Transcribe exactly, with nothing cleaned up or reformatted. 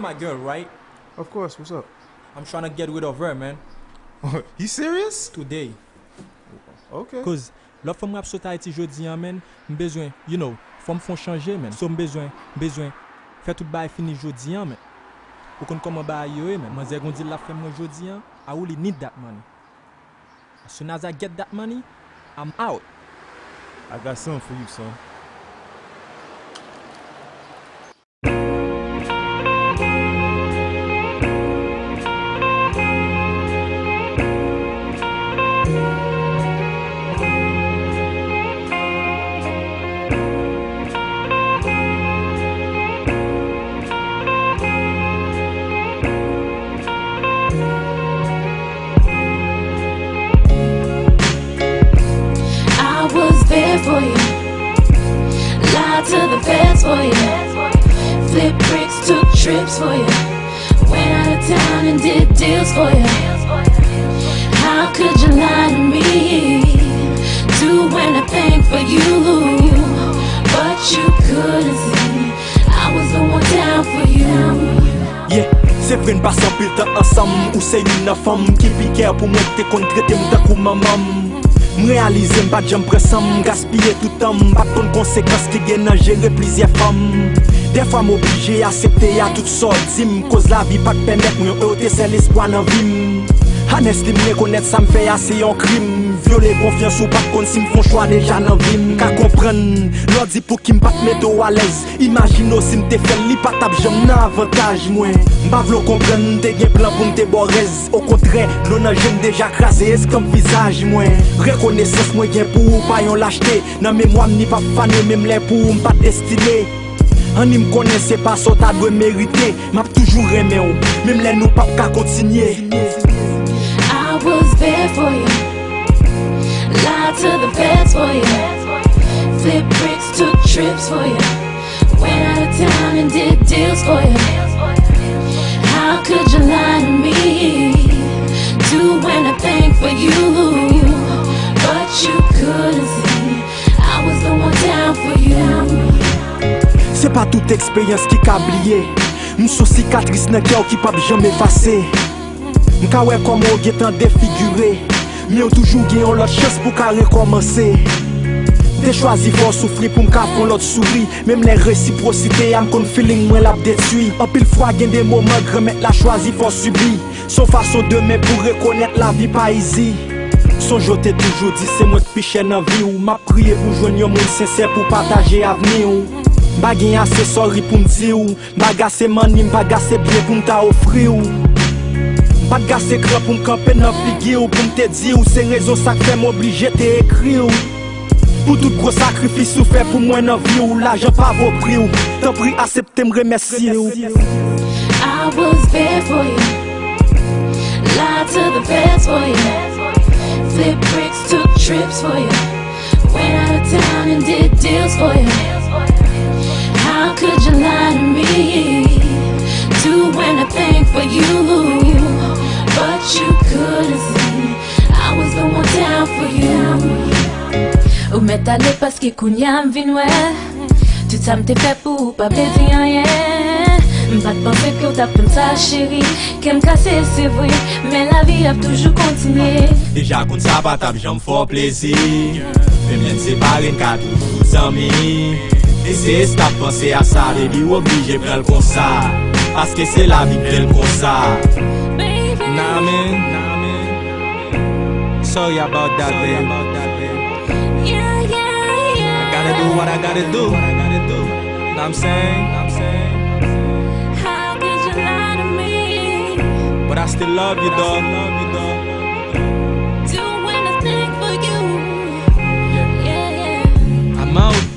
My girl, right? Of course, what's up? I'm trying to get rid of her, man. He serious? Today. Okay. Cause lòt fanm rap sot Ayiti jodi an, man, m bezwen, you know, fò m fè yon chanje, man. So m bezwen, m bezwen fè tout bagay fini jodi an, man. Ou konn kòman bagay yo ye, man. Manzè gon deal l ap fè mwen jodi an. I really need that money. As soon as I get that money, I'm out. I got something for you, son. I was there for you. Lied to the feds for you. Flip bricks, took trips for you. Went out of town and did deals for you. How could you lie to me? Do anything for you, but you couldn't see I was the one down for you. Yeah, se vre n pase anpil tan ansanm. Ou se youn nan fanm ki pi kè pou mwen, ki te konn trete m tankou manman m. M reyalize m pa t janm pran san m, gaspiye tout tan m, m pa t konn konsekans ki gen nan jere plizyè fanm. Dèfwa m oblije aksepte a tout sa w di m, koz lavi pa t pèmèt mwen, e w te sèl espwa nan vi m. Honestly, m rekonèt sa m fè a se yon krim. Vyole konfyans ou pa t konn si m fè yon chwa deja nan vi m. M ka konprann lè w di pouki m pa t mete w alèz. Imajine w si m te fè l, li pa t ap janm nan avantaj mwen. M pa vle w konprann, m te gen plan pou m te ba w rèz. Okontrè, dlo nan je m deja kraze eskanp vizaj mwen. Rekonesans mwen gen pou ou pa yon lachte. Nan memwa m ni p ap fane, menm lè pou ou m pa t destine. Annik m konnen se pa sa w ta dwe merite. M ap toujou renmen w, menm lè nou p ap ka kontinye. I was there for you. Lied to the feds for you. Flip bricks, took trips for you. Went out of town and did deals for you. How could you lie to me? Do anything for you, but you couldn't see I was the one down for you. Se pa tout eksperyans ki ka bliye. M sou sikatris nan kè w ki p ap janm efase. M ka wè kòman w gentan defigire, men w toujou gen yon lòt chans pou w ka rekòmanse. M te chwazi fè w soufri pou m ka fè yon lòt souri. Menm lè resipwosite a, m konn feeling mwen l ap detwi. Anpil fwa gen de moman Granmèt la chwazi fè w sibi. S on fason demen pou rekonèt lavi pa izi. Sonje w te toujou di se mwen k pi chè nan vi w. M ap priye pou jwenn yon moun sensè pou pataje avni w. M pa gen ase sòri pou m di w. M pa gase manni, m pa gase byen pou m ta ofri w. M pa t gase kran pou m kanpe nan figi w pou m te di w se rezon sa k fè m oblije te ekri w. Pou tout gwo sakrifis ou fè pou mwen nan vi w, lajan pa vo pri w. Tanpri aksepte m remèsye w. I was there for you. Lied to the feds for you. Flip bricks, took trips for you. Went out of town and did deals for you. How could you lie to me? Do anything for you, but you couldn't see I was the one down for you. Ou mèt ale paske kounya m vin wè. Tout sa m te fè pou ou pa vle di anyen. M pa t panse ke w t ap fè m sa, cheri. Kè m kase, se vre, men lavi ap toujou kontinye. Deja konn sa pa t ap janm fè w plezi. Menm lè n separe, n ka toujou zanmi. Eseye stop panse a sa, baby, w oblije pran l konsa. Paske se lavi k fè l konsa. Nah, man. Sorry about that, babe. Yeah, yeah, yeah. I gotta do what I gotta do. Know what I'm saying? How could you lie to me? But I still love you, dog. Do anything for you. Yeah, yeah. I'm out.